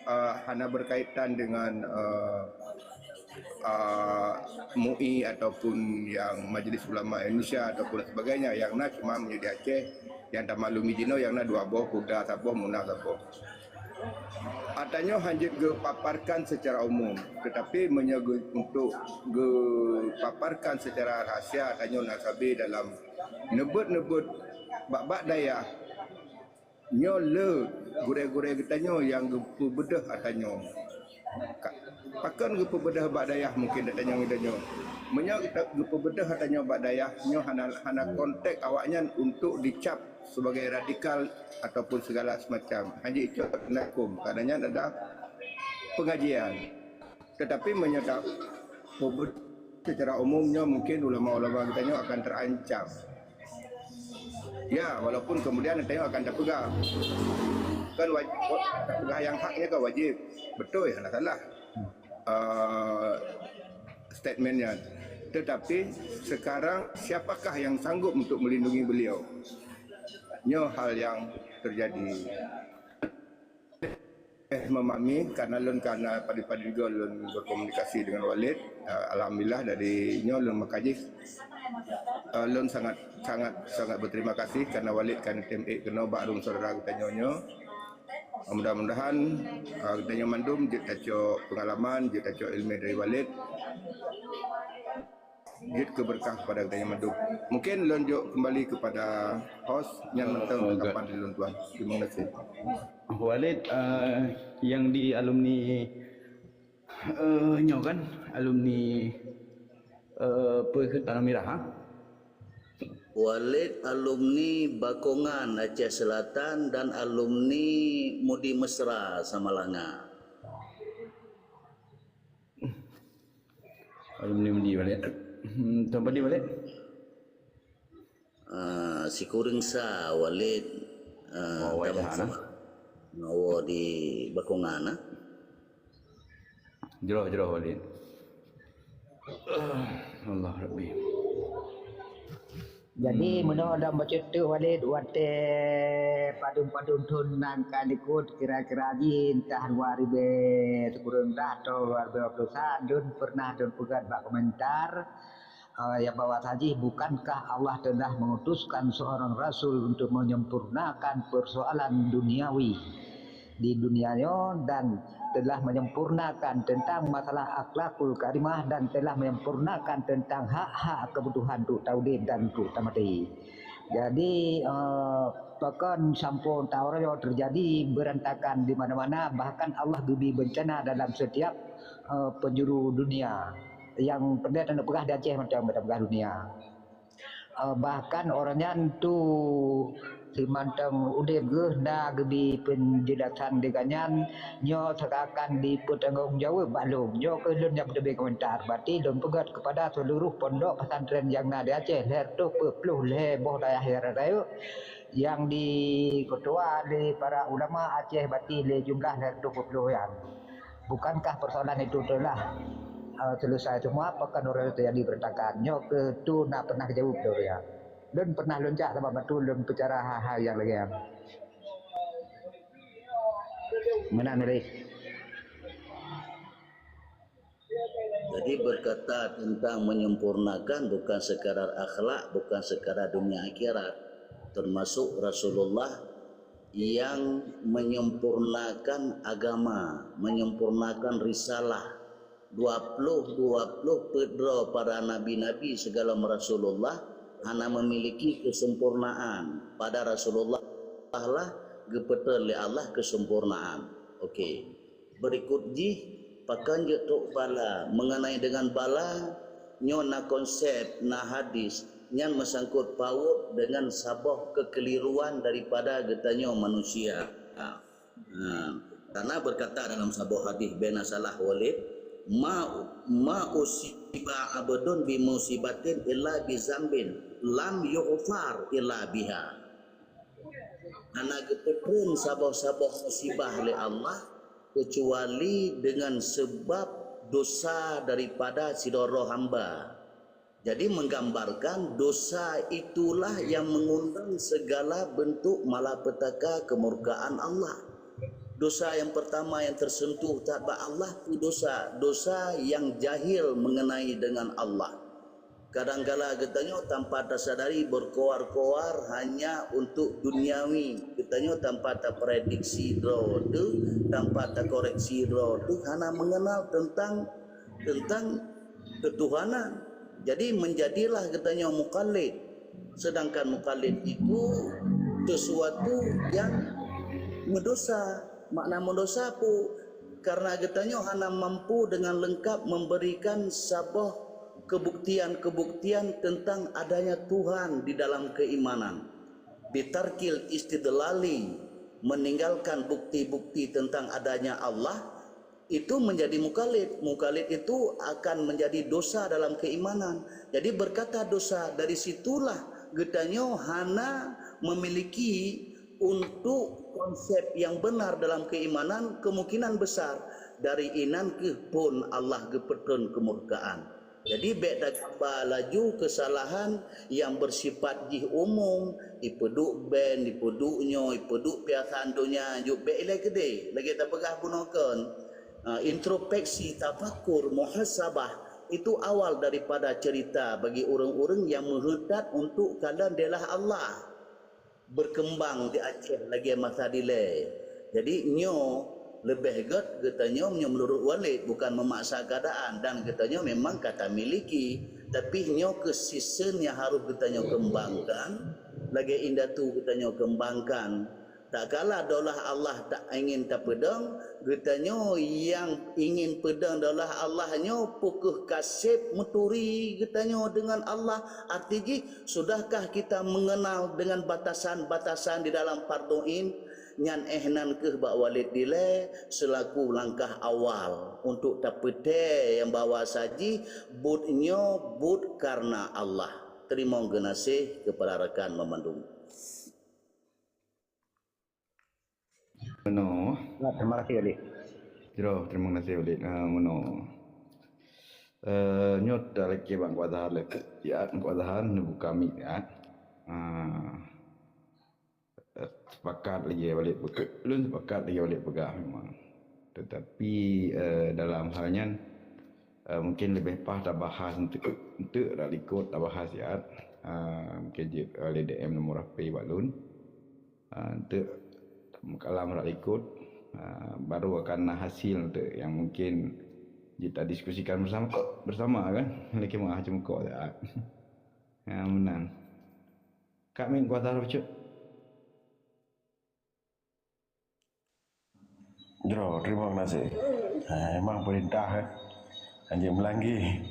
ah, hana berkaitan dengan, ah, ah, MUI ataupun yang Majlis Ulama Indonesia ataupun sebagainya. Yang na cuma meunyoe di Aceh, yang tamaklumi jinoe yang na dua boh, Huda saboh, Muna saboh. Ata nyoe han jeuet geupaparkan secara umum, tetapi meunyoe geu-, untuk geupaparkan secara rahasia, ata nyoe na sabe dalam neubeuet-neubeuet bak-bak dayah. Nyoe le gurée-gurée geutanyoe nyang geupeubeudoh ata nyoe. Ka-, pakon geupeubeudoh bak dayah mungkin ata nyoe geutanyoe. Meunyoe geuta-, geupeubeudoh ata nyoe bak dayah, nyoe hana, hana konteks awaknyan untuk dicap sebagai radikal ataupun segala semacam. Hanya icok hukum, karena nyan adalah pengajian. Tetapi meunyoe ta-, secara umum nyoe mungkin ulama-ulama geutanyoe akan terancam. Ya, walaupun kemudian geutanyoe akan tapeugah. Kan waj-, tapeugah nyang hak nyan kan wajib. Betul, hana salah. Eh, statement nyan. Tetapi sekarang siapakah yang sanggup untuk melindungi beliau? Nyoe hal yang terjadi. Eh, memahami, karena lôn kana padum-padum juga lôn berkomunikasi dengan Walid. Eh, alhamdulillah dari nyoe lôn meukaji. Eh, lôn sangat, sangat, sangat berterima kasih karena Walid kan tem ék keunoe bak rhueng saudara geutanyoe nyoe. Mudah-mudahan, eh, geutanyoe mandum jeuet tacok pengalaman, jeuet tacok ilmu dari Walid. Jeuet keu beureukat kepada geutanyoe mandum. Mungkin lôn jok kembali kepada host nyang mantong tanggapan dari lôn tuan. Terima kasih. Walid, eh, yang di alumni, eh, nyoe kan, alumni, eh, Tanah Merah, ha? Walid alumni Bakongan Aceh Selatan dan alumni Mudi Mesra Samalanga. Alumni Mudi Walid. Hmm, tuan Padi Walid? Ah, sikureueng sa Walid, ah, Oh, Walid Hana. Ngawa di Bakongan, ah. Jroh, jroh, Walid. Allah Rabbi. Jadi, Hmm. meunoe lam bacut teuh, Walid, watèe padum-padum thôn nyang ka likot, kira-kira jih entah dua ribèe sikureueng dah atau dua ribèe dua puluh sa, lôn pernah lôn peugah bak komentar, eh, nyang bahwa saji, bukankah Allah telah mengutuskan seorang rasul untuk menyempurnakan persoalan duniawi di dunia nyoe dan telah menyempurnakan tentang masalah akhlakul karimah dan telah menyempurnakan tentang hak-hak kebutuhan untuk taudeb dan untuk tamati. Jadi, eh, pakon sampoe taoh nyoe terjadi berantakan di mana-mana, bahkan Allah geubri bencana dalam setiap, eh, penjuru dunia. Nyang peureulèe tapeugah di Aceh mantong, tapeugah dunia. Eh, bahkan uroe nyan tu simantong udeb geuh na geubri penjelasan deungon nyan, nyoe seakan-akan dipeutanggong jaweueb bak lôn. Nyoe keuh lôn nyang teubiet komentar. Berarti lôn peugah kepada seluruh pondok pesantren nyang na di Aceh, lhèe reutôh peuet ploh lhèe boh dayah rayeuk, nyang diketua lé para ulama Aceh, berarti lé jumlah lhèe reutôh peuet ploh nyan. Bukankah persoalan itu telah, eh, selesai semua, pakon uroe nyoe terjadi berantakan? Nyoe keuh tu na pernah geujaweueb lôn ya. Lôn pernah lôn jak sabab batul lôn peucara hal-hal nyang lagèe nyan. Meunan, Ri. Jadi berkata tentang menyempurnakan bukan sekadar akhlak, bukan sekadar dunia akhirat. Termasuk Rasulullah yang menyempurnakan agama, menyempurnakan risalah. Dua ploh dua ploh peuet droe para nabi-nabi sigohlom Rasulullah hana memiliki kesempurnaan. Pada Rasulullah lah geupeutrön lé Allah kesempurnaan. Okey. Berikut jih, pakon jeuet trok bala. Mengenai dengan bala, nyoe na konsep, na hadis, nyan meusangkut paut dengan saboh keukeliruan daripada geutanyoe manusia. Ha, karena berkata dalam saboh hadis, bèk na salah Walid, "Ma, ma usiba abdun bi musibatin illa bi zambin lam yughfar illa biha." Hana geupeutrön saboh-saboh musibah lé Allah keucuali deungon seubab dosa daripada sidroe hamba. Jadi menggambarkan dosa itulah yang mengundang segala bentuk malapetaka kemurkaan Allah. Dosa yang pertama yang tersentuh that bak Allah tu dosa, dosa yang jahil mengenai dengan Allah. Kadangkala geutanyoe tanpa tasadari berkoar-koar hanya untuk duniawi. Geutanyoe tanpa taprediksi droe teuh, tanpa takoreksi droe teuh, hana mengenal tentang, tentang ketuhanan. Jadi menjadilah geutanyoe mukallid. Sedangkan mukallid itu sesuatu yang medosa. Makna medosa pu? Karena geutanyoe hana mampu dengan lengkap memberikan saboh kebuktian-kebuktian tentang adanya Tuhan di dalam keimanan. Bitarkil istidlali, meninggalkan bukti-bukti tentang adanya Allah, itu menjadi mukallid. Mukallid itu akan menjadi dosa dalam keimanan. Jadi berkata dosa, dari situlah geutanyoe hana memiliki untuk konsep yang benar dalam keimanan, kemungkinan besar dari inan keuh phon Allah geupeutrön keumurkaan. Jadi bèk tagamba laju keusalahan nyang beusifat jih umum, ipeuduek band, ipeuduek nyoe, ipeuduek piasan donya, jeuet bèk ilèe keudeh, lagèe tapeugah bunoe kon. Ha, introspeksi, tafakur, muhasabah, itu awal daripada cerita bagi ureuëng-ureuëng nyang meuheutat untuk kalon dilah Allah. Berkembang di Aceh lagèe masa dilèe. Jadi nyoe leubeh gèt geutanyoe meunyoe meunurot Walid, bukan memaksa keadaan, dan geutanyoe memang ka tamiliki, tapi nyoe keuh season nyang harôh geutanyoe keumbangkan, lagèe indatu geutanyoe keumbangkan, Tatkala daulah Allah tak ingin tapeudong, geutanyoe nyang ingin peudong daulah Allah nyoe peu kheueh ka seb meuturi geutanyoe deungon Allah. Arti jih, sudahkah kita mengenal dengan batasan-batasan di dalam fardhu ain? Nyan eh nan kheueh bak Walid Dilée seulaku langkah awal untuk tapeutée nyang bahwa sajih buet nyoe buet kareuna Allah. Teurimong geunaséh keupada rakan meumandum. Meunoe. Nah, terima kasih, Walid. Jroh, terima kasih, Walid. Ah, meunoe. Eh, nyoe talakée bak Teungku Azhar lé. Ya, Teungku Azhar neubuka mic, ya. Ah, eh, sepakat lagée Walid peugah. Ulôn sepakat lagée Walid peugah memang. Tetapi, eh, dalam hal nyan, eh, mungkin leubeh paih tabahas enteuk, enteuk dak likot tabahas, ya. Ah, mungkin jeuet, eh, lé D M nomor H P bak lôn. Ah, enteuk meukalam rak likot, ah, baru akan na hasil enteuk nyang mungkin jitadiskusikan bersama, bersama kan. Lagi meuah cemukok dak. Ha, meunan. Kak Min kuasa bacut. Jroh, terima kasih. Ha, memang perintah, eh. Hanya melanggi.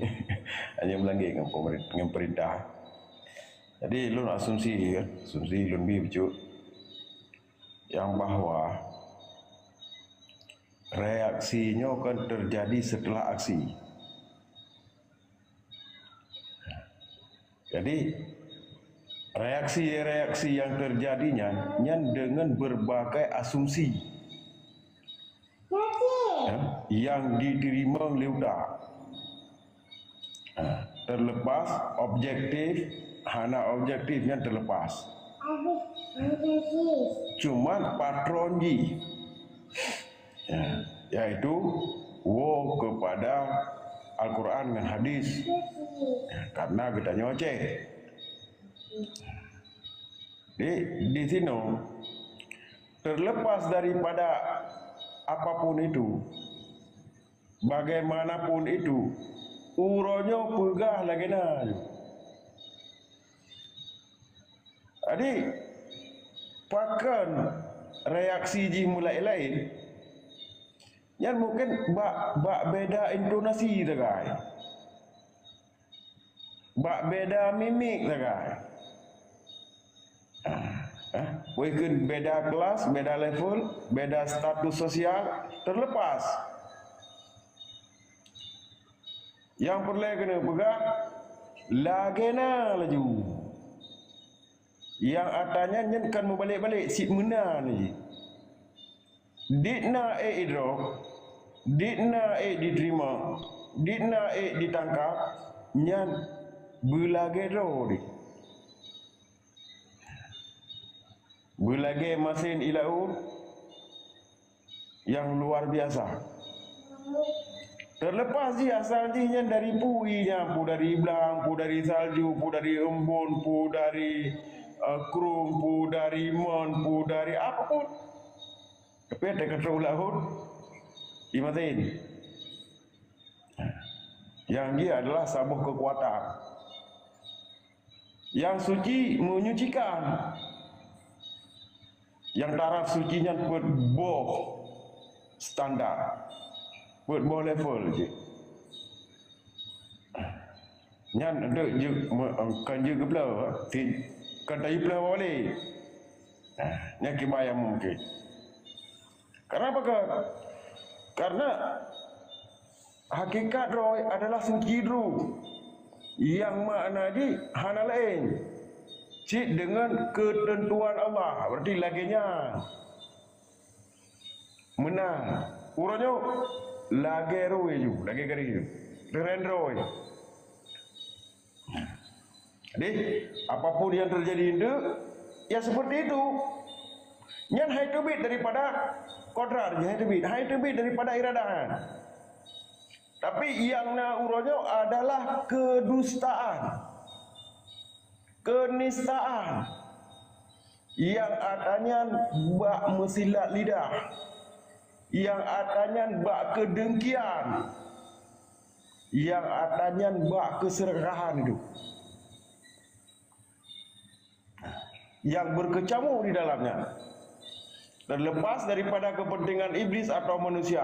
Hanya melanggi dengan pemerintah, dengan perintah. Jadi, lôn asumsi, ya. Asumsi lôn bi bacut. Yang bahwa reaksi nyoe kan terjadi setelah aksi. Jadi, reaksi-reaksi yang terjadi nyan, nyan dengan berbagai asumsi, ya, yang diterima lé utak. Ha, terlepas objektif, hana objektif nyan terlepas. Cuman patron jih, ya, yaitu woe kepada Al-Quran ngon hadis. Ya, karena geutanyoe Aceh. Di, di sinoe, terlepas daripada apapun itu, bagaimanapun itu, uroe nyoe peugah lagée na. Jadi, pakon reaksi jih meulaén-laén, nyan mungkin bak, bak beda intonasi sagai. Bak beda mimik sagai. Ah, eh, walaupun beda kelas, beda level, beda status sosial, terlepas. Nyang peureulée keuneuk peugah, lagée na laju. Nyang atra nyan, nyan kan meubalek-balek, cit meunan jih. Dit na ék idrob, dit na ék jiteurimong, dit na ék jitangkab, nyan beulagée droe jih. Beulagée masén i laôt nyang luar biasa. Terlepas jih asal jih nyan dari peue nyan, peue dari blang, peue dari salju, peue dari embôn, peue dari, eh, krueng, peue dari mon, peue dari apa pun. Tapi teuka trok u laôt, i masén. Nyang jih adalah saboh keukuatan. Nyang suci menyucikan. Nyang taraf suci nyan peuet boh standar, peuet boh level jih. Nyan deuek jeuet me-, kan jeuet geubloe, si-, kan tayue bloe oleh. Nah, nyan kiban nyang mungken. Kenapa ke? Karena hakikat droe adalah suci droe, nyang makna jih hana laén cit deungon keuteuntuan Allah. Berarti lagée nyan. Meunan, uroe nyoe lagée roe ju, lagée garéh ju. Teuren roe. Jadi, apapun yang terjadi enteuk, ya seperti itu. Nyan hai teubiet daripada kodrat, hai teubiet, hai teubiet daripada iradah. Tapi nyang na uroe nyoe adalah kedustaan, kenistaan. Nyang atra nyan bak meusilat lidah, nyang atra nyan bak keudengkian, nyang atra nyan bak keuseurakahan itu, nyang beukeucamu di dalamnya. Terlepas daripada kepentingan iblis atau manusia,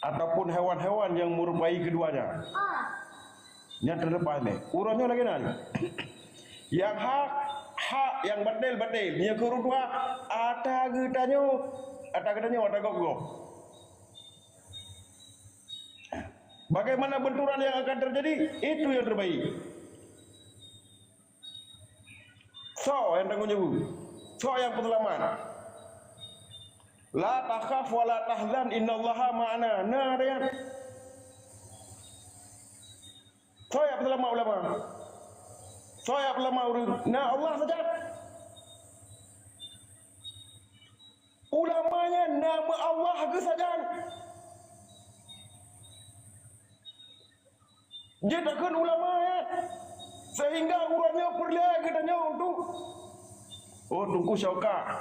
ataupun hewan-hewan yang menyerupai keduanya. Nyan terlepas lé. Uroe nyoe lagée nyan. Nyang hak, hak, nyang batil, batil. Nyang keureuduwa, ata geutanyoe, ata geutanyoe, ata gob-gob. Bagaimana benturan yang akan terjadi, itu yang terbaik. Soe nyang tanggong jaweueb? Soe nyang peuseulamat? "La takhaf wa la tahzan, innallaha ma'ana." Na, ada nyan. Soe nyang peuseulamat ulama? Soe nyang peuseulamat ureuëng? Na Allah saja. Ulama nyan na meuAllah geuh sajan. Jeuet takheun ulama nyan. Sehingga uroe nyoe peureulée geutanyoe untuk, oh, Teungku Syauka.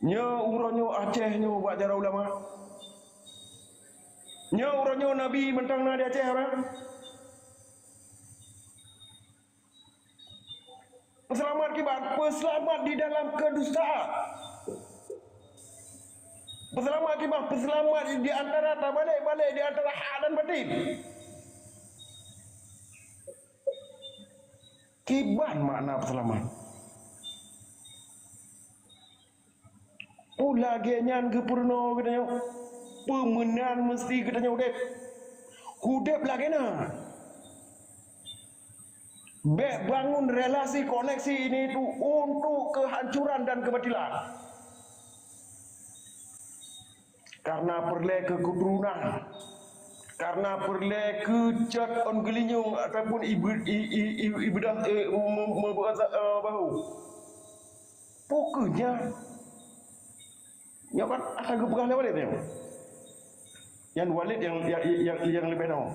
Nyoe uroe nyoe Aceh nyoe bak jaroe ulama. Nyoe uroe nyoe Nabi mantong na di Aceh, orang. Peuseulamat kiban, peuseulamat di dalam keudusaan. Peuseulamat kiban, peuseulamat di antara tabalek-balek di antara hak dan batil. Kiban makna peuseulamat. Peue lagée nyan geupeurunoe geutanyoe, peue meunan meusti geutanyoe udeb. Udeb lagée na. Bék bangun relasi koneksi ini itu untuk kehancuran dan kebatilan. Karena peureulée keu keuturonan, karena peureulée keu cot ôn geulinyueng ataupun ibe-, i-, i-, i-, ibeudôh, eh, me-, me-, me-, eh, bahu. Peue keuh nyan? Nyoe kan ata geupeugah lé Walid nyoe. Nyan Walid nyang, nyang, nyang, nyang leubeh nyoe.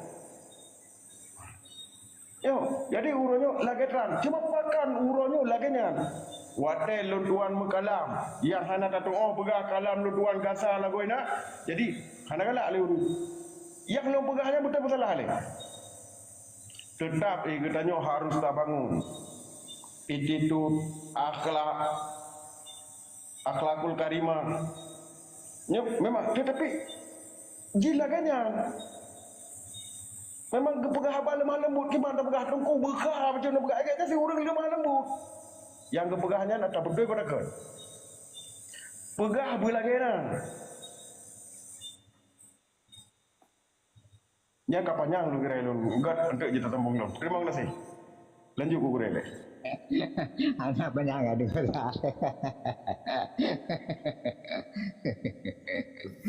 Yo, jadi uroe nyoe lagée trang. Cuma pakon uroe nyoe lagée nyan? Watée lôn tuan meukalam, nyang hana tatuoh peugah kalam lôn tuan kasa lagoina. Jadi, hana galak lé ureuëng. Nyang lôn peugah nyan beutôi peusalah lé. Teutap, eh, geutanyoe harus tabangun attitude, akhlak, akhlakul karimah. Nyoe memang, tetapi jih lagée nyan. Memang geupeugah haba lemah lembut, kiban tapeugah teungku beukha macam mana peugah agak kasi ureuëng lemah lembut. Nyang geupeugah nyan ata beutôi keu takheun. Peugah beulagée nyan. Nyan ka panyang lôn kira lôn gét untuk jita sambung lôn. Terima kasih. Lanjut ku gurée lé. Anak banyak gaduh.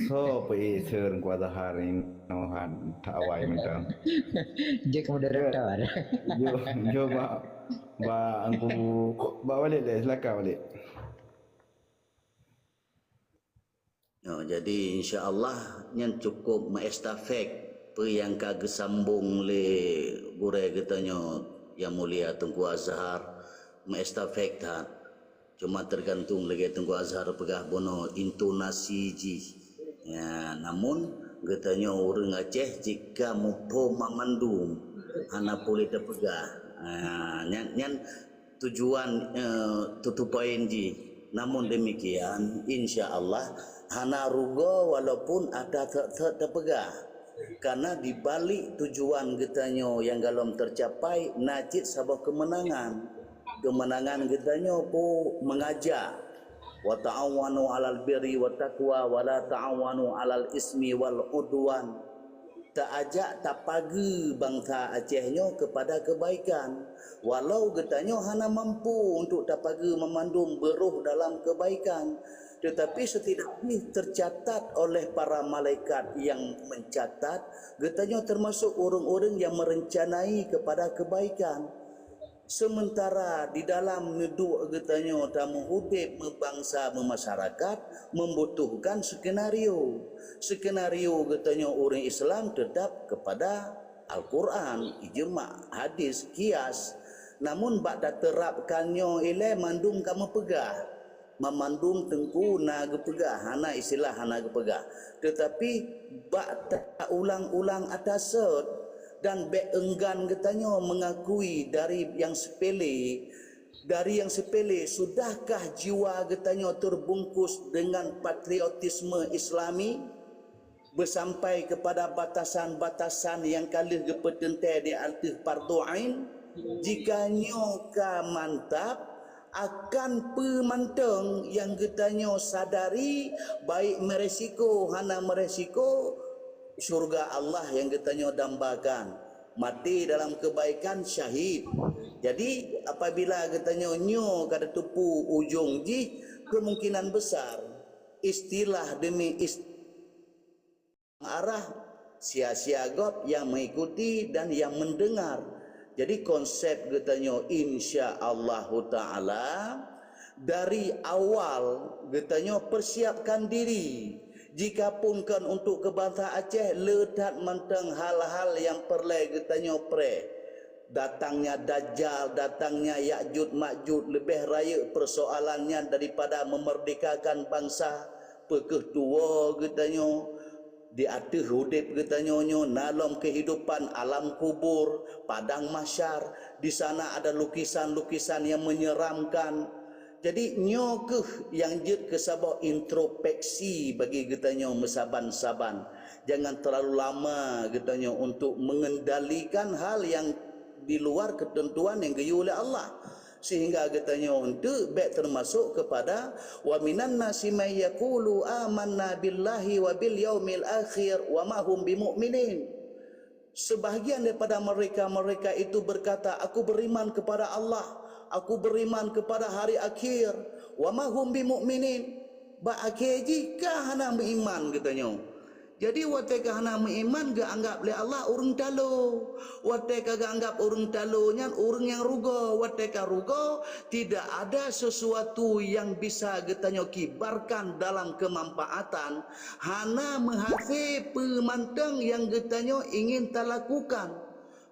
So peuiseuen kuasa hari nohan tawai mentang. Jek moderator. Yo, yo ba ba angku ba balik deh, silakan balik. Oh, jadi insya Allah nyan cukup mengestafet peue nyang ka geusambong lé gurée geutanyoe Yang Mulia Teungku Azhar, mengestafet that. Cuma tergantung lagée Teungku Azhar peugah bunoe intonasi jih. Ya, namun geutanyoe ureuëng Aceh jika muphom mamandum hana puléh teupeugah. Ha, nyan, nyan tujuan, eh, tutupain jih. Namun demikian, insya Allah hana rugoe walaupun ata thot-thot teupeugah. Karena di balik tujuan geutanyoe nyang golom tercapai na cit saboh keumeunangan. Keumeunangan geutanyoe peue mengajak, "Wa ta'awanu 'alal birri wat taqwa wa la ta'awanu 'alal ismi wal 'udwan." Taajak tapageue bansa Aceh nyoe keupada keubaikan. Walau geutanyoe hana mampu untuk tapageue mamandum beurôh dalam keubaikan, teutapi setidak jih teucatat oleh para malaikat nyang meucatat geutanyoe teumasok ureuëng-ureuëng nyang meureuncanai keupada keubaikan. Sementara di dalam neuduek geutanyoe tameuudeb meubangsa meumasyarakat membutuhkan skenario. Skenario geutanyoe ureuëng Islam teutap keupada Al-Quran, ijma, hadis, kias. Namun bak tateurapkan nyoe ilée mandum ka meupeugah. Mamandum teungku na geupeugah, hana istilah hana geupeugah. Teutapi bak ta-, ulang-ulang ata sot dan bék enggan geutanyoe meungakui dari nyang seupele, Dari yang sepele, sudahkah jiwa geutanyoe terbungkus dengan patriotisme Islami? Beusampai keupada batasan-batasan nyang ka lheueh geupeuteuntée di ateueh fardhu ain? Jika nyoe ka mantap, akan peue mantong nyang geutanyoe sadari, baik meuresiko hana meuresiko, syurga Allah nyang geutanyoe dambakan. Mati dalam kebaikan, syahid. Jadi, apabila geutanyoe nyoe ka teutupu ujong jih, kemungkinan besar istilah demi ist- arah, sia-sia gob yang mengikuti dan yang mendengar. Jadi, konsep geutanyoe, insya Allahu Ta'ala, dari awal geutanyoe persiapkan diri. Jikapun kon untuk keu bansa Aceh, le that mantong hal-hal nyang peureulée geutanyoe preh. Datangnya Dajjal, datangnya Ya'juj Ma'juj, leubeh rayeuk persoalan nyan daripada memerdekakan bansa. Peu kheueh tuwoe geutanyoe, di ateueh udeb geutanyoe nyoe na lom kehidupan alam kubur, padang mahsyar, di sana ada lukisan-lukisan yang menyeramkan. Jadi, nyoe kheueh nyang jeuet keu saboh introspeksi bagi geutanyoe meusaban-saban. Jangan terlalu lama geutanyoe untuk mengendalikan hal yang di luar ketentuan yang geuyue lé Allah. Sehingga geutanyoe eunteuk bék termasuk kepada, "Wa minan nasi may yaqulu amanna billahi wa bil yaumil akhir wa ma hum bimu'minin." Sebahagian daripada mereka-mereka itu berkata, "Aku beriman kepada Allah, aku beriman kepada hari akhir, wa ma hum bimu'minin." Bak akhé jih ka hana meuiman geutanyoe. Jadi, watée ka hana meuiman, geuanggap lé Allah ureuëng talo. Watée ka geuanggap ureuëng talo nyan ureuëng nyang rugoe. Watée ka rugoe, tidak ada sesuatu yang bisa geutanyoe kibarkan dalam kemanfaatan, hana meuhase peue mantong nyang geutanyoe ingin talakukan.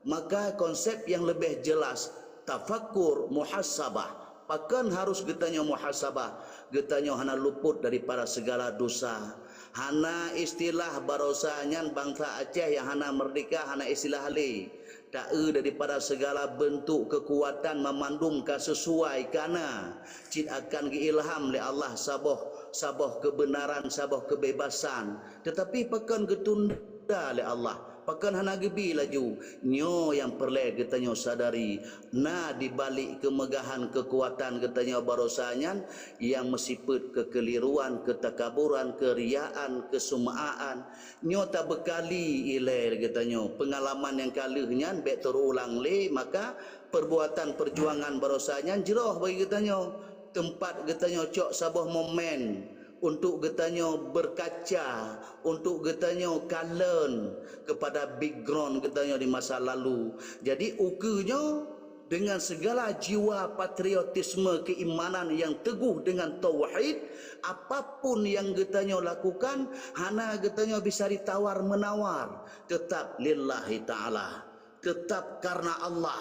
Maka konsep nyang leubeh jelas, tafakkur, muhasabah. Pakon harus geutanyoe muhasabah? Geutanyoe hana luput daripada segala dosa. Hana istilah barosa nyan bansa Aceh nyang hana merdeka, hana istilah lé. Ta-eu daripada segala bentuk kekuatan mamandum ka sesuai kana cit akan geuilham lé Allah saboh, saboh kebenaran, saboh kebebasan. Tetapi pakon geutunda lé Allah? Pakon hana geubi laju? Nyoe nyang peureulée geutanyoe sadari, na di balik keumeugahan keukuatan geutanyoe barosa nyan nyang meusifeuet keukeuliruan, keutakaburan, keuriaan, keuseumaan. Nyoe tabeukali ilée geutanyoe peungalaman nyang ka lheueh nyan bék teurulang lé, maka perbuatan perjuangan barosa nyan jroh bagi geutanyoe. Teumpat geutanyoe cok saboh momen untuk geutanyoe berkaca, untuk geutanyoe kalon kepada background geutanyoe di masa lalu. Jadi, ukeue nyoe dengan segala jiwa patriotisme keimanan yang teguh dengan tauhid, apapun yang geutanyoe lakukan, hana geutanyoe bisa ditawar-menawar, tetap lillahi ta'ala. Tetap karena Allah.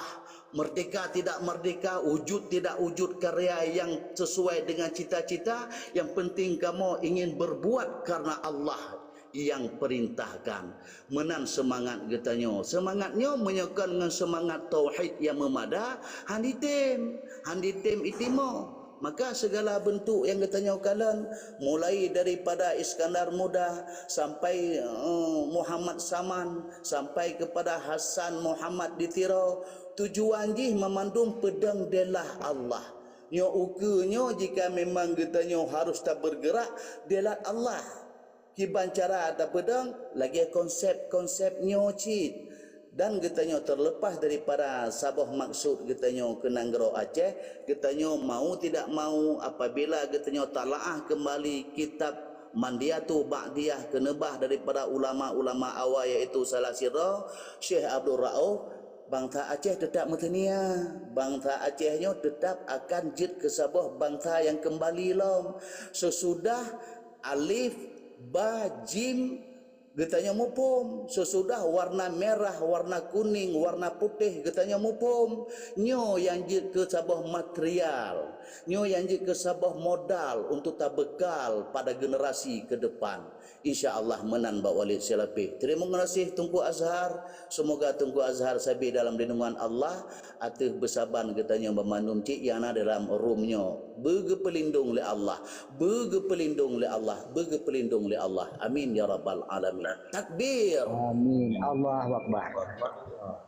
Merdeka tidak merdeka, wujud tidak wujud karya yang sesuai dengan cita-cita, yang penting kamoe ingin berbuat karena Allah yang perintahkan. Meunan seumangat geutanyoe. Seumangat nyoe meunyoe kon ngon seumangat tauhid nyang meumada, han jitem, han jitem itimoh. Maka segala bentuk nyang geutanyoe kalon, mulai daripada Iskandar Muda sampai, eh, Muhammad Saman, sampai kepada Hasan Muhammad di Tiro, tujuan jih mamandum peudong delah Allah. Nyoe ukeue nyoe jika memang geutanyoe harus tabeurgeurak delat Allah. Kiban cara tapeudong lagée konsep-konsep nyoe cit. Dan geutanyoe terlepas daripada saboh maksud geutanyoe keu nanggroe Aceh, geutanyoe mau tidak mau, apabila geutanyoe talaah keumbali kitab Mandiatu Ba'diyah keuneubah daripada ulama-ulama awai, yaitu salah sidroe Syekh Abdul Rauf, bansa Aceh teutap meuteumia. Bansa Aceh nyoe teutap akan jeuet keu saboh bansa nyang keumbali lom. Seusudah alif, ba, jim, Geutanyoe muphom, sesudah warna merah, warna kuning, warna putéh geutanyoe muphom, nyoe nyang jeuet keu saboh material, nyoe nyang jeuet keu saboh modal untuk tabeukal pada generasi ke depan. Insya Allah meunan Bak Walid silapeh. Terima kasih Teungku Azhar. Semoga Teungku Azhar sabe dalam lindungan Allah ateueh beusaban geutanyoe banmandum cit nyang na dalam room nyoe. Beugeupeulindoeng lé Allah, beugeupeulindoeng lé Allah, beugeupeulindoeng lé Allah. Amin ya rabbal alamin. Takbir. Amin. Allahu Akbar.